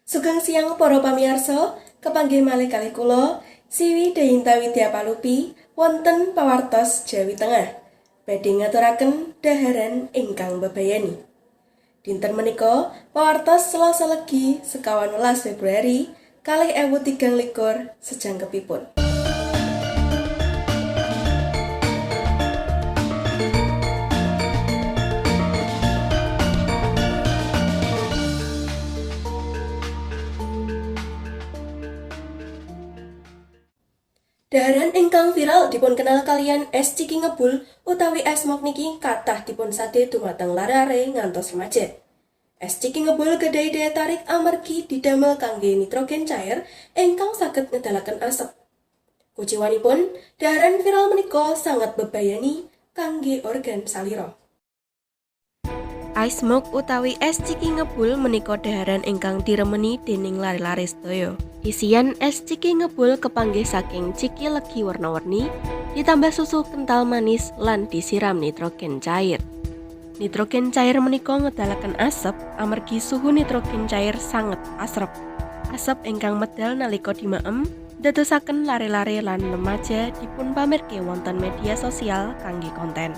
Sugeng siang para pamirsa, kepanggih malih kalih kula Siwi Dayinta Widya Palupi wonten pawartos Jawi Tengah. Badhe ngaturaken dhaharan ingkang bebayani. Dinten menika pawartos Selasa Legi 19 Februari 2023 sejangkepipun. Dhaharan ingkang viral dipun kenal kaliyan es ciki ngebul utawi es mok niki kathah dipun sade dumateng lare-lare ngantos remaja. Es ciki ngebul gadhahi daya tarik amargi didamel kangge nitrogen cair ingkang saged ngedalaken asep. Kuciwanipun, dhaharan viral menika sangat bebayani kangge organ salira. Ice mok utawi es ciki ngebul menika dhaharan ingkang diremeni dening lare-lare sedaya. Isian es ciki ngebul kepanggih saking ciki legi warna-warni, ditambah susu kental manis lan disiram nitrogen cair. Nitrogen cair menika ngedalaken asep amargi suhu nitrogen cair sanget asrep. Asep ingkang medal nalika dimaem ndadosaken lare-lare lan remaja dipun pamerke wonten media sosial kangge konten.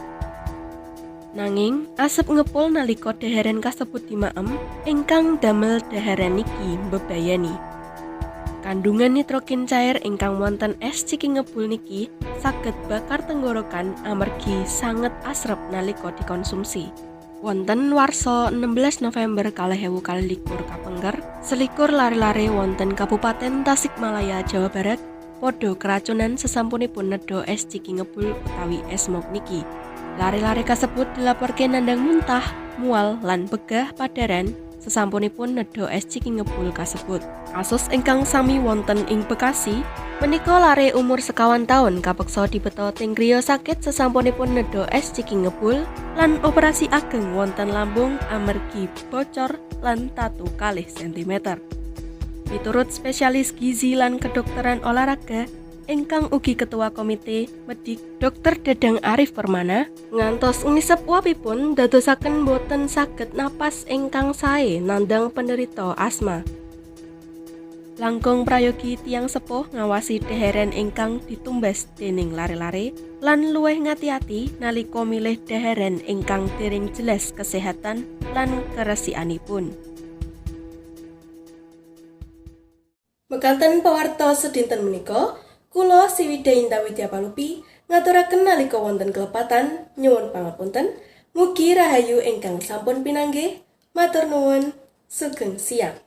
Nanging, asep ngepul nalika dhaharan kasebut dimaem ingkang damel dhaharan niki mbebayani. Kandungan nitrogen cair ingkang wonten es ciki ngebul niki saged bakar tenggorokan amargi sanget asrep nalika dikonsumsi. Wonten warsa 16 November 2022 kapengker, 21 lare-lare wonten Kabupaten Tasikmalaya, Jawa Barat padha keracunan sesampunipun nedha es ciki ngebul utawi es mok niki. Lare-lare kasebut dilaporke nandhang muntah, mual lan begah padaran sesampunipun nedha es ciki ngebul kasebut. Kasus ingkang sami wonten ing Bekasi, menika lare umur 21 taun kapeksa dibeta teng griya sakit sesampunipun nedha es ciki ngebul lan operasi ageng wonten lambung amargi bocor lan tatu 2 cm. Miturut spesialis gizi lan kedokteran olahraga ingkang ugi ketua komite medik Dr. Dadang Arif Permana ngantos ngisep uapipun dadosaken boten saged napas ingkang sae nandhang penderita asma. Langkung prayogi tiyang sepuh ngawasi dhaharan ingkang ditumbas dening lare-lare lan luwih ngati-ati nalika milih dhaharan ingkang dereng jelas kesehatan lan keresikanipun. Mekaten pawartos sedinten menika, kula Siwi Dayinta Widya Palupi ngaturaken nalika wonten kelepatan nyuwun pangapunten. Mugi rahayu ingkang sampun pinanggih. Matur nuwun. Sugeng siang.